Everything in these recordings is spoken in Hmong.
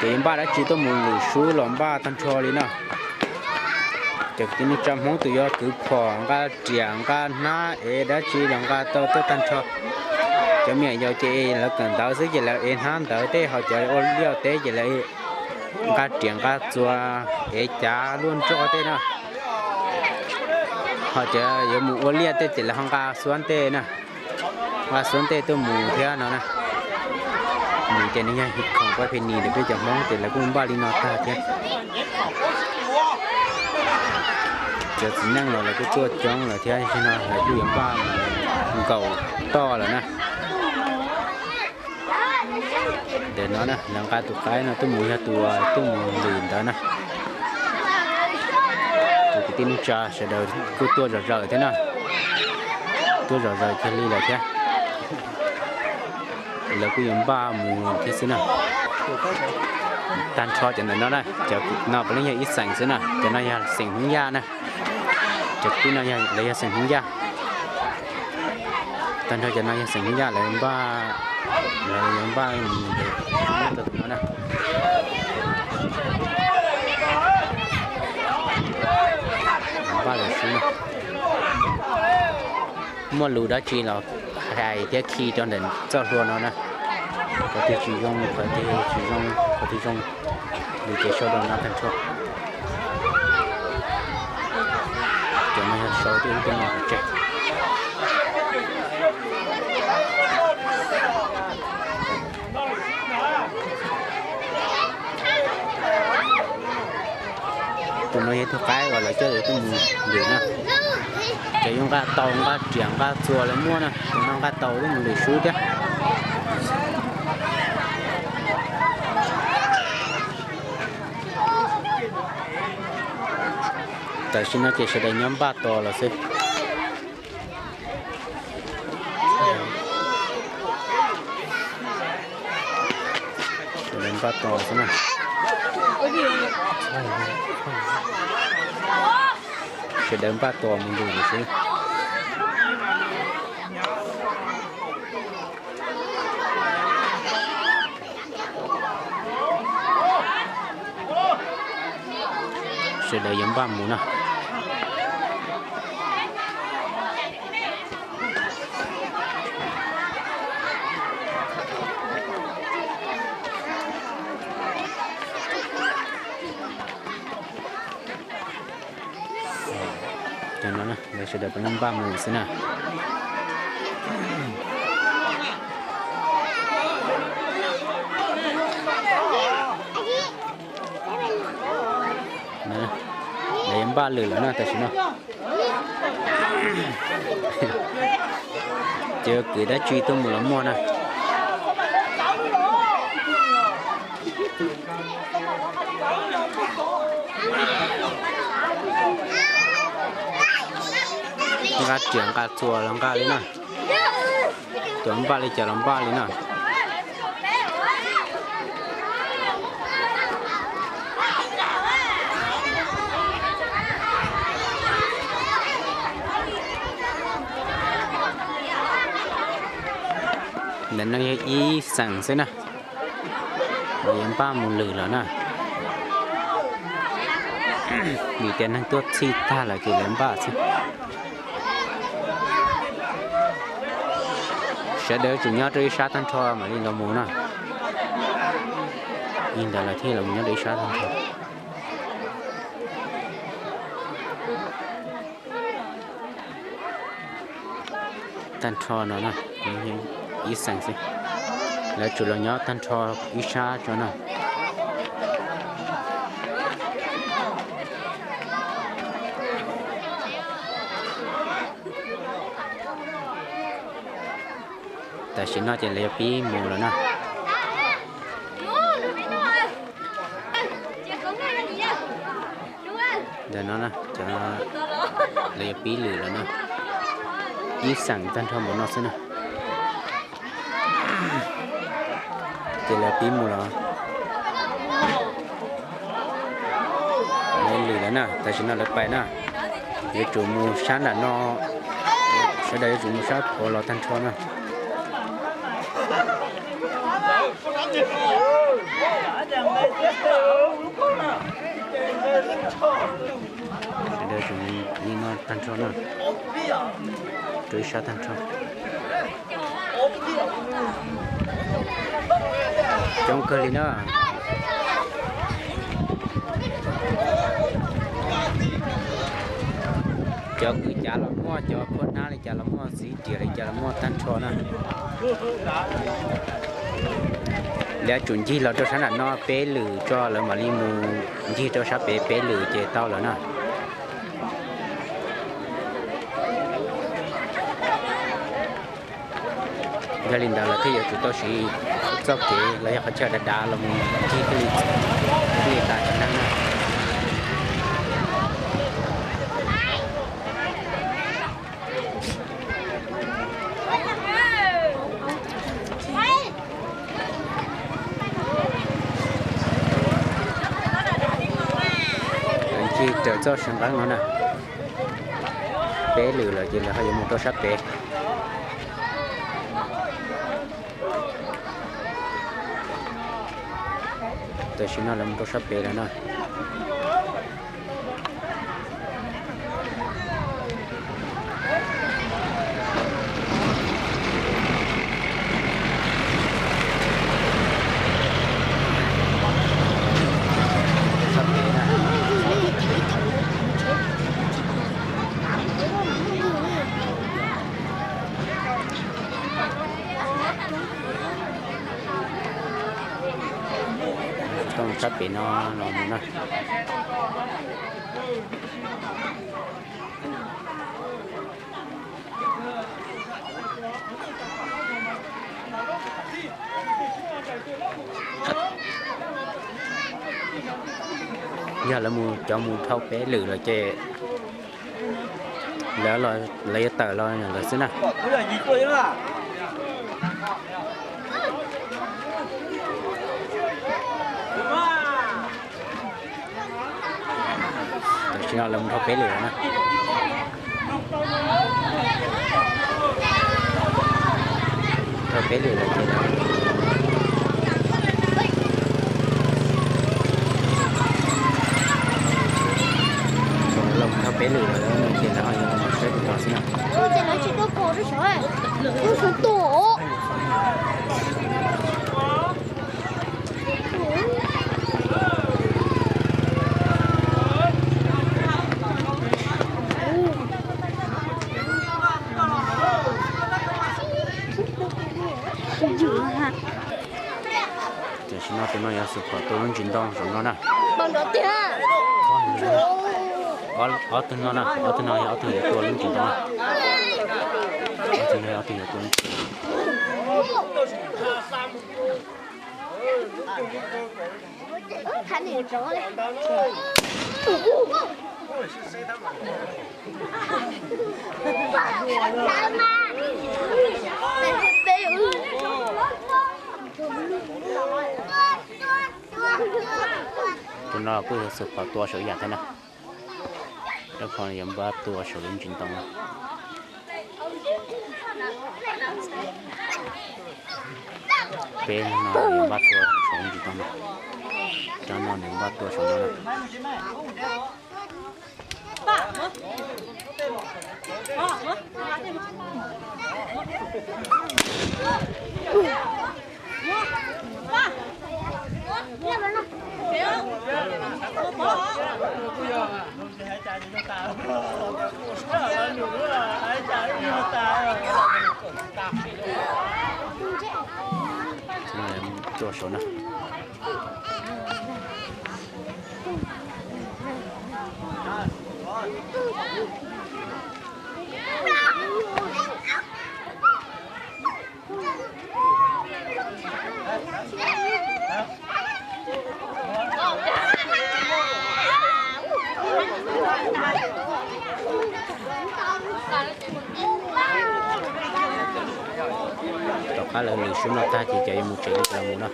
Ces yuav npaj dab tsi tuaj mus lwm sub los npaj tag nrho li no. Cov kwv tij neej tsa Hmoob tus yuav kwv phom nqa riam nqa hnab ev dab tsi los nqa tau tuaj tag nrho. Cov me nyuam yaus ces lawv kawm ntawv xwb ces lawv ev hnab ntawv tej, ho cov ua liaj teb ces lawv nqa riam nqa txuas ev cav luaj nroj tej na. Ho cov yuav mus ua liaj tej ces lawv ho nqa xuab ntej na, nqa xuab ntej tuaj mus thiab no na. Nws ces nws yog hib khoom pab phe nis ntawm peb cov Hmoob ces lawv kuj npaj li no tag thiab. Cov txiv neej los lawv kuj tuaj coob lawm thiab, tam sim no lawv kuj yuav npaj nkaum toj lawm na. Ntawm no na lawv nqa tus qaib no tuaj mus yog tus tuaj mus lwm ntawd na. Tus kwv tij neej tsa sawv daws kuj tuaj zom zaws thiab na, tuaj zom zaws kiag li lawm thiab. Lawv kuj yuav npaj mus thiab xwb na. Tag nrho cov ntawm no na, cov no puav leej yog ib xeem xwb na, cov no yog xeem Hmoob Yaj na. Cov kwv tij no lawv yog xeem Hmoob Yaj. Tag nrho cov no yog xeem Hmoob Yaj lawv npaj, lawv yuav npaj mus ntawm no na. Npaj lawm xwb na. Muaj lus dab tsi los hais thiab khi rau ntawm txoj hlua no na. Qhov twg tsis zoo, qhov twg tsis zoo, qhov twg zoo, lus ces sau rau no tag nrho. Cov no yog sau tej ub tej no pov tseg. Tus no yog tus qaib uas lawv coj lawv tuaj mus lwm na. Cov yuav nqa taus nqa riam nqa txuas lawv muaj na, tus no nqa taus tuaj mus lwm sub thiab. Tam sim no ces sawv daws nyob npaj tos los xwb. Sawv daws npaj tos xwb na. Sawv daws npaj tos mus lwm lawm xwb. Sawv daws yuav npaj mus na. Cov no lawv sawv daws puav leej npaj mus xwb na. Lawv yuav npaj lwm lawm na tam sim no. Ces yuav kwv dab tsi tuaj mus los muaj na. Nqa riam nqa txuas los nqa li na. Cov npaj li cas los npaj li na. Ntawm no yog ib xeem xwb na, lawv yuav npaj mus lwm lawm na. Vim tias neeg tuaj txhij tag lawm ces lawv npaj xwb. Sawv daws yuav tsum nyob rau ib sab tag nrho mam li los mus na. Li ntawd lawv thiaj los nyob rau ib sab tag nrho. Tag nrho no na, ib xeem xwb, lawv tsum los nyob tag nrho ib sab tso na. Tam sim no ces lawv yuav pib mus lawm na. Ntawm no na, cov, lawv yuav pib lwm lawm na. Ib xeem tag nrho npaum no xwb na. Ces lawv pib mus los. Lawv lwm lawm na, tam sim no lawv pais na. Yuav tsum mus sab nram no, sawv daws yuav tsum mus sab puav los tag nrho na. Sawv daws tseem nyob tag nrho na, rau ib sab tag nrho. Coob kawg li na. Cov kwv cav los muaj, cov khuab hnab li cas los muaj, txiv riam li cas los muaj tag nrho na. Lawv tsum ncig los rau sab nram no peb lwm tso, lawv mam li mus ncig rau sab pem peb lwm ces tau lawm na. Yog li ntawd lawv thiaj yuav tsum tau siv txoj kev los yog qhov chaw dav dav los mus ncig thiaj li, thiaj li tas tsis neeb na. Ncig raws txoj sab nqeeb no na, peb lwm lawm ces lawv ho yuav mus rau sab pem. Tam sim no lawv mus rau sab pem lawm na. Sab pem no los mus na. Yog lawv mus, cov mus dhau peb lwm lawm ces lawv, lawv yuav tawm los lawm xwb na. Tam sim no lawv mus dhau peb lwm lawm na. Dhau peb lwm lawm ces lawv, lawv mus dhau peb lwm lawm ces lawv ho yuav los saib tus no xwb na. Tam sim no tus no yuav xub phom tua lub ntsis ntoo saum no na. Ob tug no na, ob tug no yog ob tug yuav tua lub ntsis ntoo. Ob tug no yog ob tug yuav tua lub ntsis. Tus no kuj yog xub phom tua saum ib yam thiab na. Rab phom yuav npaj tua saum lub ntsis ntoo na. Peb no nws npaj tua saum lub ntsis ntoo no. Rab no nws npaj tua saum no na. Tua saum na. Tom qab lawv lwm sub no tag ces cov yuav mus tsev li cas los mus no.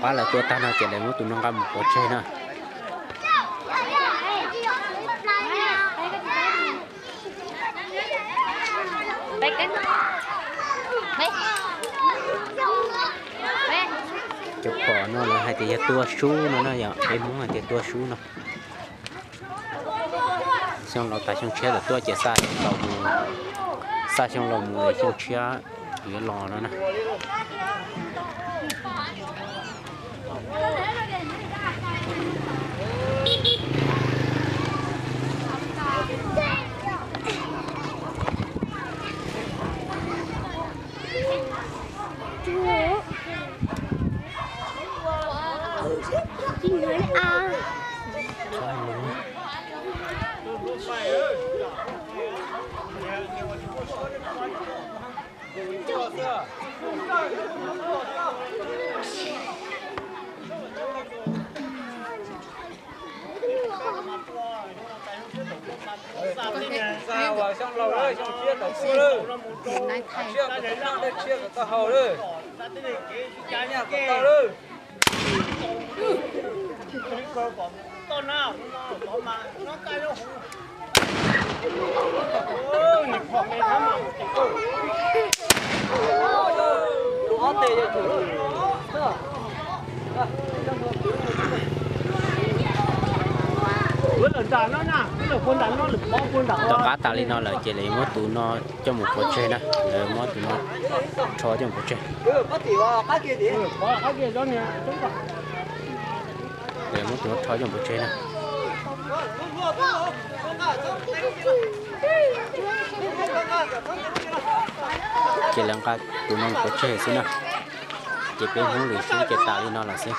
Pab lawv tua tag no ces lawv muab tus no nqa mus pov tseg na. Cov phom no lawv hais tias yog tua sub no na, yog peb Hmoob hais tias tua sub no. Xyoo laus tas xyoo tshiab tawm tuaj ces xa los mus, xa xyoo laus mus xyoo tshiab yuav los no na. Xyoo laus lawm, xyoo tshiab tawm tuaj lawm, tshiab kom tau noj, tshiab kom tau haus lawm, nyaj kom tau lawm. Tom qab tas li no lawm ces lawv muab tus no coj mus pov tseg na, lawv muab tus no rho coj mus pov tseg. Lawv muab tus no rho coj mus pov tseg na. Ces lawv nqa tus no mus pov tseg xwb na. Ces peb Hmoob lwm sub ces tas li no lawm xwb.